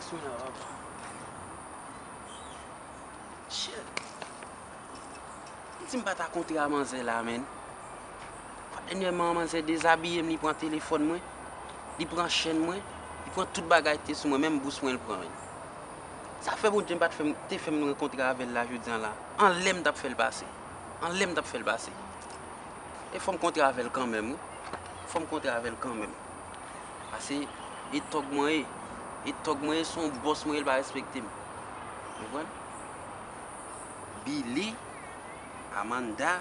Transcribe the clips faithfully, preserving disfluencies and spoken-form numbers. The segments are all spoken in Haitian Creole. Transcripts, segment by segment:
Shit. M di m pa ta kontre a manzè la, menn. Dènyèman, manzè dezabiye m, li pran telefòn mwen, li pran chèn mwen, li pran tout bagay ki te sou mwen, menm bous mwen l pran, menn. Sa fè Bondye m pa t fè m, te fè m rankontre avè l la jodi a la. Anlè m t ap fè l pase. Anlè m t ap fè l pase. E fò m kontre avè l kanmenm, wi. Fò m kontre avè l kanmenm. Pase e tòg mwen ye. E tòg mwen ye, se yon bòs mwen ye, l pa respekte m. Ou konprann? Billy, Amanda,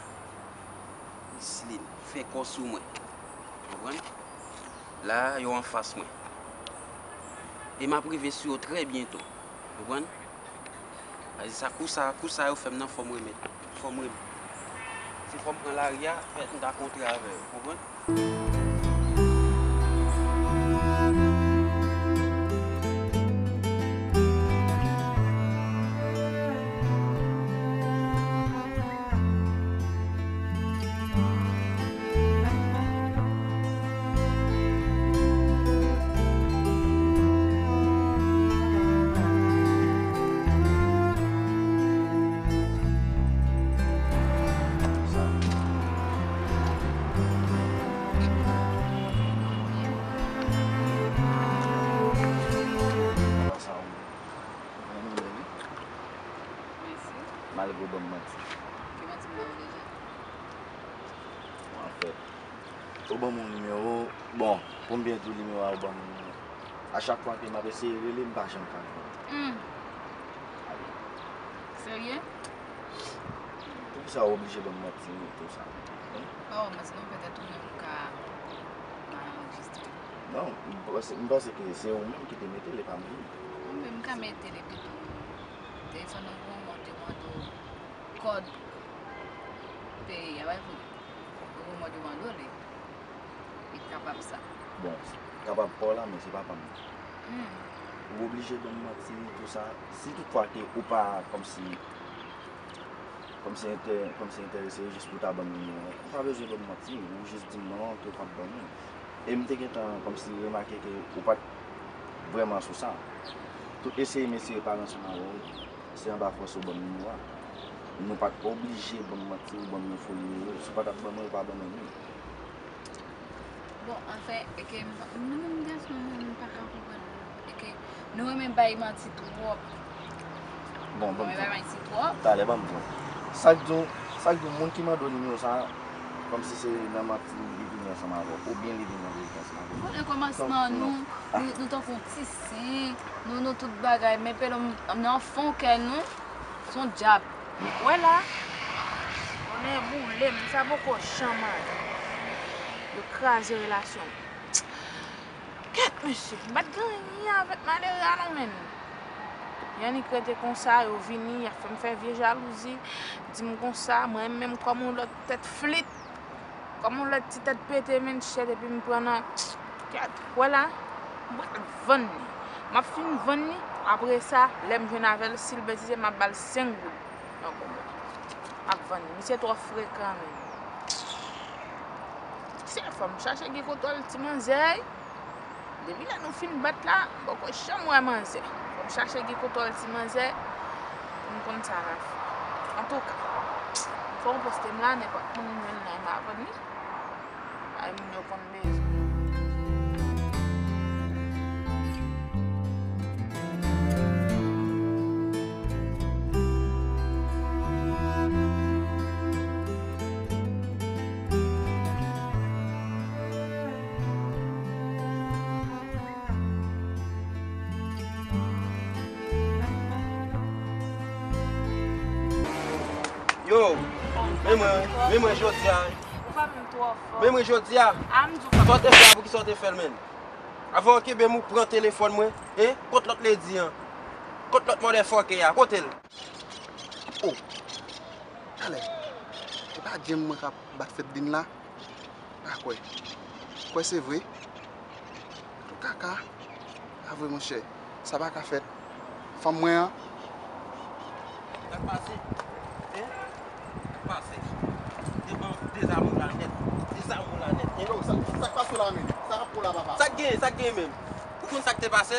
Islin, fè kò sou mwen. Ou konprann? La, yo anfas mwen. E m ap rive sou yo trè byento. Ou konprann? Sa di sa, kou sa, kou sa yo fè m nan, fò m remèt. Fò m remèt. Se fò m pran lari a, pèt m ta kontre avè yo. Konprann? Mèsi. Malgre w ban m manti. Ki manti m ba w deja? Bon, anfèt, ou ban m yon nimewo. Bon, pou m byen di w, nimewo a ou ban m yon nimewo. A chak fwa ke m ap eseye rele, m pa janm ka jwenn ou. Hmm. Serye? Poukisa ou oblije ban m manti tou sa? Hein? Pa ban m manti non, petèt ou menm ou ka mal anrejistre. Non, m panse, m panse ke se ou menm ki te mete l, e pa mwen. Mwen menm m ka mete l epi tou. Telefòn nan gwo mò demande w kòd peyi a, pa vre? Gwo mò demande w li. Li kapab sa. Bon, kapab pa w la, men se pa pa m. Hmm. Ou oblije ban m manti, tou sa. Si toutfwa ke ou pa, kòmsi, kòmsi entè-, kòmsi enterese jis pou ta ban m nimewo an, ou pa bezwen ban m manti, ou jis di m non, ke w p ap ban m li. E m te gentan kòmsi remake ke ou pa t vrèman sou sa. Tout eseye m eseye pale ansanm avè w, se anba fòs ou ban m nimewo a. Nou pa t oblije ban m manti ou ban m yon fo nimewo. Si w pa t ap ban mwen, ou pa ban mwen li. Bon, anfen, e ke m, nou menm gason, nou, nou pa ka konprann. E ke nou renmen bay manti twòp. Bon, ban m di w. Nou renmen bay manti twòp. Talè, ban m di w. Sa k di w, sa k di w, moun ki mande w nimewo sa, kòmsi se nan manti li vini ansanm avè w, oubyen li vin nan verite ansanm avè w. Bon, e kòmansman nou, nou, nou tankou ti sen, nou, nou tout bagay, men pèlòm nan fon kè nou, se yon dyab. Wè la, bonnè boule m, sa poko janm ale. Yo kraze relasyon m. Kèt, mesye, m pa t gen anyen avèk malere a non, menn. Yannick rete konsa, yo vini, y ap fè m fè vye jalouzi, di m konsa, mwen menm kòm yon lòt tèt flit, kòm yon lòt ti tèt pete, menn, chèt, epi m pran nan, kèt, wè la, m pral vann li. M ap fin vann li, apre sa, lè m jwenn avè l, si l betize, m ap ba l senk goud. Donk, m ap vann li. Misye twò frekan, menn. Se fò m chache gen kontwòl ti manzè. Depi lè nou fin bat la, m poko janm wè manzè. Fò m chache gen kontwòl ti manzè pou m konn sa m ap fè. Antouka, fò m poste m la, nenpòt moun jwenn la, m a vann li. Bay moun yo konn bezwen. Yo, men mwen, men mwen jodi a. Ou pa menm twò fò. Men mwen jodi a. A, m di w pa. Sa w te fè a, poukisa w te fè l, menn? Avan w kenbe m, ou pran telefòn mwen. Hein? Kot lòt lady an? Kot lòt motherfucker a? Kote l? Oh. Talè. E pa djèm mwen k ap bat fèt din la? Pa kwè. Kwè se vre. Tout kaka. Pa vre, monchè. Sa pa ka fèt. Fanm mwen an. Sa k pase? Hein? Sa k pase? Devan dezame w la nèt. Dezame w la nèt. Hein? Yo, sa, sa k pase la menm? Sa k ap pou la, papa? Sa k genyen? Sa k genyen menm? Ou konn sa k te pase?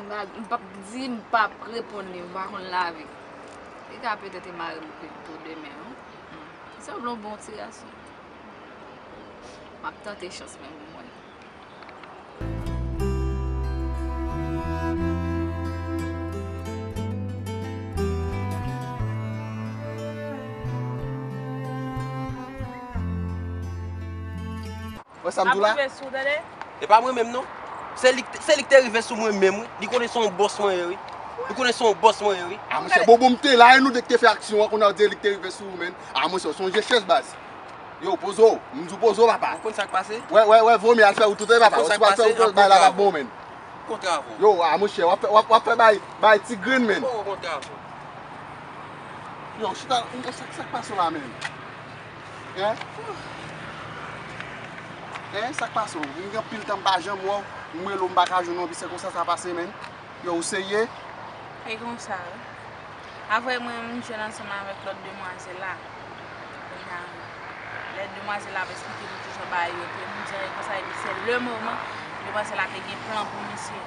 m p ap di, m p ap reponn li, m pa konn lavi. Li ka petèt e mare m tou demen, wi. Li sanble yon bon ti gason. M ap tante chans mwen pou mwen. Wè sa m di w la? Ap rive sou, tande? E pa mwen menm non. Se li, k- se li ki te rive sou mwen menm, wi. Li konnen se yon bòs mwen ye, wi. Li konnen se yon bòs mwen ye, wi. A, monchè, bobo m te la, e nou de ki te fè aksyon an, kounye a w di e li ki te rive sou ou, menn. A, monchè, w sonje chèz, baz. Yo, poze w. M di w poze w, papa. Ou konn sa k pase? Wè, wè, wè, vomi al fè wout ou, tande, papa. Ou konn sa k pase? Al fè wout, bay la pa bon, menn. Kontre avè w. Yo, a, monchè, w ap fè, w ap, w ap fè bay, bay ti grenn, menn. Kontre avè w. Yo, chita, sa, sa k pase w la, menn? Hein? Hein, sa k pase w? M gen anpil tan m pa janm wè w. M rele w, m pa ka jwenn w, epi se konsa sa pase, menn. Yo, ou serye? E konsa, wi. Apre mwen, m jwenn ansanm avèk lòt demwazèl la. Kounye a, lè demwazèl la ap esplike m kijan bagay yo te, m di, e konsa, epi se le moman, demwazèl la te gen plan pou misye.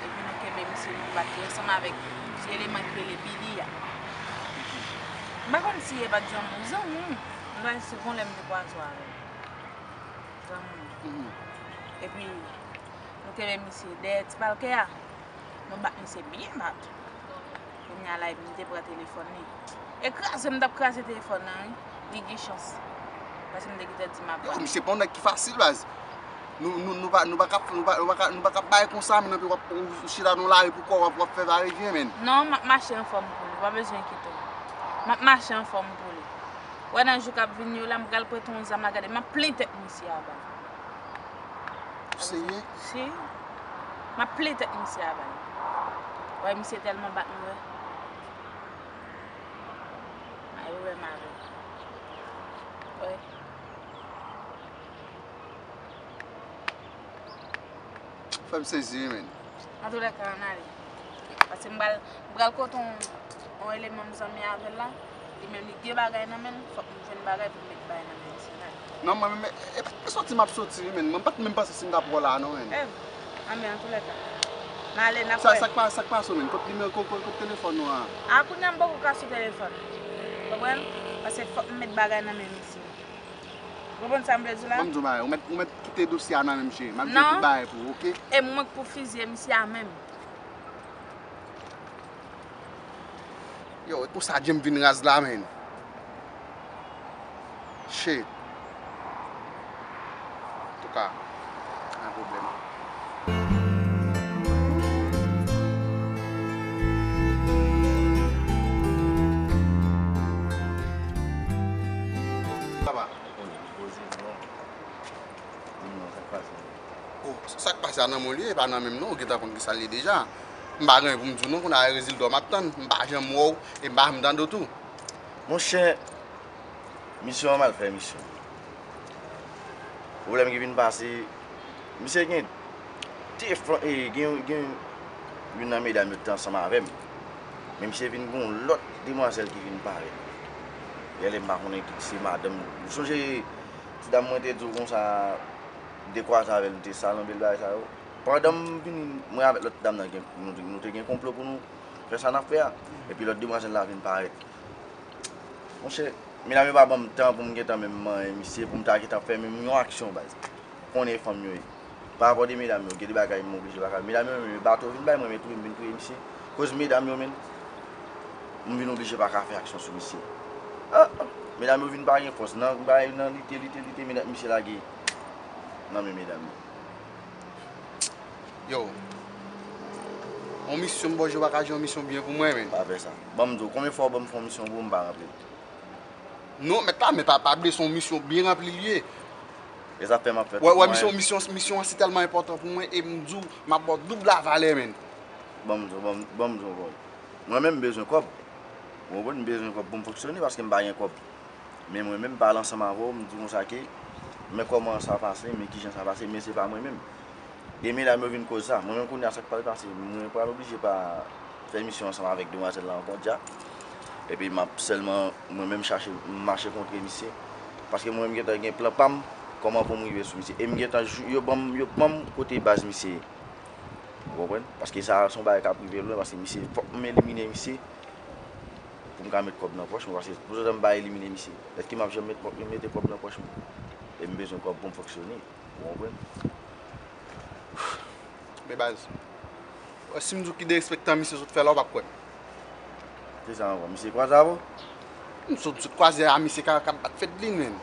Epi nou kenbe misye, nou bat li ansanm avèk ti eleman ki rele Billy a. M pa konn si e pa t zanmi w, zanmi w. M pa si gon lè m te kwaze w avè l. Zanmi w. Epi, nou kenbe misye dèyè ti palkè a. Nou bat misye byen bat. Kounye a la, epi m te pran telefòn li. E kraze m t ap kraze telefòn nan, wi. Li gen chans. Paske m te gentan di m ap bat. Yo, misye pa yon nèg ki fasil, baz. Nou, nou, nou pa, nou pa ka, nou pa, nou pa ka, nou pa ka bay konsa, men anpi w ap, ou, ou chita nan lari pou kò w ap, w ap fè va e vyen, menn. Non, m ap mache anfòm pou li. Ou pa bezwen enkyete w. M ap mache anfòm pou li. Wè nan jou k ap vini yo la, m pral prete yon zam la, gade, m ap plen tèt misye a ba l. Ou serye? Si. M ap plen tèt misye a ba l. Wè, misye tèlman bat m, wè. Ay, ou wè m avè l. Wè. Fè m sezi wi, menn. Antoulèka, ann ale. Paske m pral, m pral kote yon, yon eleman m zanmi avè l la. Li menm, li gen bagay nan men l, fòk m jwenn bagay pou m met bay nan men misye la. Non, mwen menm, e, e soti m ap soti wi, menn. Mwen pa t menm panse si m t ap wè w la non, menn. Anben, antoulèka, n ale, n ap wè. Sa k pa, sa k pase w, menn? Kot nimewo, kot, kot, kot telefòn ou a? A, kounye a m poko ka sou telefòn. Konprann? Paske fòk m met bagay nan men misye. Konprann sa m vle di w la? Ban m di w bagay, ou mèt, ou mèt kite dosye a nan men misye. M ap jere tout bagay pou ou, oke? E mwen k pou fizye misye a menm. Yo, e konsa Djem vin raz la, menn. Shit. Antouka, pa gen pwoblèm. Sa va? Di m non, sa k pase? Oh, sa k pase a nan men w li ye, e pa nan men m non, ou gentan konn kisa l ye deja. M pa gen anyen pou m di w non, kounye a rezilta w m ap tann, m pa janm wè w, e m pa janm tande w tou. Monchè, misyon an mal fè misyon. Pwoblèm ki vin pase, misye gen de flan, e, gen, gen youn nan medam yo te ansanm avè m. Men misye vin gen yon lòt demwazèl ki vin parèt. Genlè m pa konnen ki se madanm. Ou sonje ti dam mwen te di w konsa, m te kwaze avè l, nou te salonbe l bagay sa yo. Pandan m vini, mwen avèk lòt dam nan gen, nou, nou te gen konplo pou nou fè sa n ap fè a. Epi lòt demwazèl la vin parèt. Monchè, medam yo pa ban m tan pou m gentan menm manyen misye, pou m ta gentan fè menm yon aksyon baz. Konnen fanm yo ye. Pa rapò de medam yo, gen de bagay m oblije pa ka. Medam yo menm, yo bato vin bay mwen, men touye m vin touye misye. Koz medam yo menm, m vin oblije pa ka fè aksyon sou misye. Ah, ah. Medam yo vin pa gen fòs. Nan, bay, nan lite, lite, lite, medam, misye lage nan men medam yo. Yo, yon misyon m bò, Jewova ka jwenn yon misyon byen pou mwen, menn. Pa fè sa. Ban m di w, konbyen fwa w ban m fè yon misyon pou ou, m pa ranpli l? Non, mèt la, men pa, pa bliye se yon misyon byen ranpli li ye. E sa fè m ap fè tout mwayen. Wè, wè, misyon, misyon, misyon an si tèlman enpòtan pou mwen, e m di w, m ap ba w doub lavalè, menn. Ban m di w, ban m, ban m di w, bro. Mwen menm, m bezwen kòb. Ou konprann? M bezwen kòb pou m fonksyone, paske m pa gen kòb. Men mwen menm, m pale ansanm avè w, m di konsa ke, men kòman sa pase, men kijan sa pase, men se pa mwen menm. E medam yo vin koz sa. Mwen menm kounye a, sa k pral pase, mwen pral oblije pa fè misyon ansanm avèk demwazèl la ankò, dja. Epi m ap sèlman, mwen menm, chache, m mache kontre misye. Paske mwen menm, m gentan gen plan pa m, kòman pou m rive sou misye. E m gentan jou, yo ban m, yo ban m kote baz misye ye. Ou konprann? Paske sa a se yon bagay k ap rive lwen, paske misye, fòk m elimine misye pou m ka met kòb nan pòch mwen, paske pou sa m pa elimine misye. Èske m ap janm met kòb, mete kòb nan pòch mwen? E m bezwen kòb pou m fonksyone. Ou konprann? Men baz, wè, si m di w ki derespektan misye sot fè la, w p ap kwè m. Kisa ankò? Misye kwaze avè w? M sot, sot kwaze a misye k ap, k ap bat fedlin, menn.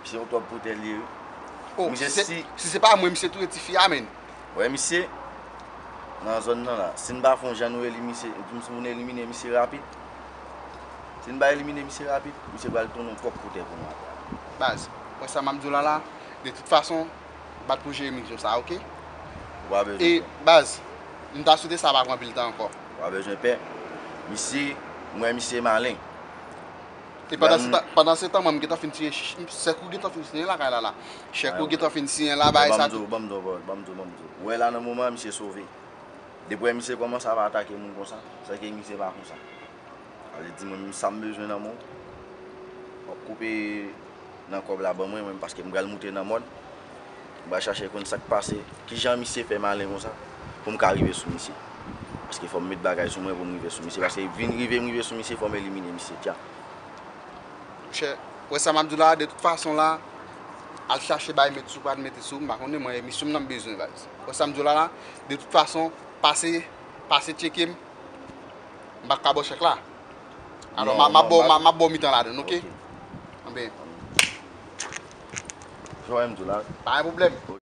Misye yon twòp pou tèt li ye, wi. Oh, misye si se, si si se pa mwen, misye touye tifi a, menn. Wè, misye, nan zòn nan la, si n pa fè yon jan nou eli misye, nou elimine misye rapid, si n pa elimine misye rapid, misye pral tounen yon kòk pou tè pou nou atè a. Baz, wè sa m ap di w la la, de tout fason, bat pou jere misyon sa, oke? Ou pa bezwen pè. E, baz, m ta swete sa pa pran anpil tan ankò. Ou pa bezwen pè. Misye, m wè misye malen. E pandan se tan, pandan se tan, mwen, m gentan fin siyen, chèk ou gentan fin siyen lakay la, la. Chèk ou gentan fin siyen la, bagay sa tou. Ban m di w, ban m di w, ban m di w, ban m di w. Ou wè la nan moman an, misye sove. Depi wè misye kòmanse ap atake moun konsa, sèke misye pa konsa. Sa vle di mwen menm sa m bezwen nan men w, w ap koupe nan kòb la ban mwen, mwen, paske m pral moute nan mòn. M pral chache konn sa k pase, kijan misye fè malen konsa, pou m ka rive sou misye. Paske fò m met bagay sou mwen pou m rive sou misye. Paske vin rive m rive sou misye, fò m elimine misye, dja. Monchè, wè sa m ap di w la, de tout fason la, al chache bay met sou, pa mete sou, m pa konnen, mwen, e misyon m nan m bezwen, baz. Wè sa m di w la la, de tout fason, pase, pase tcheke m, m pa ka ba w chèk la. Alò, m a, m ap ba w, m a, m ap ba w mitan ladann, oke? Anben. Jan w wè m di w la. Pa gen pwoblèm.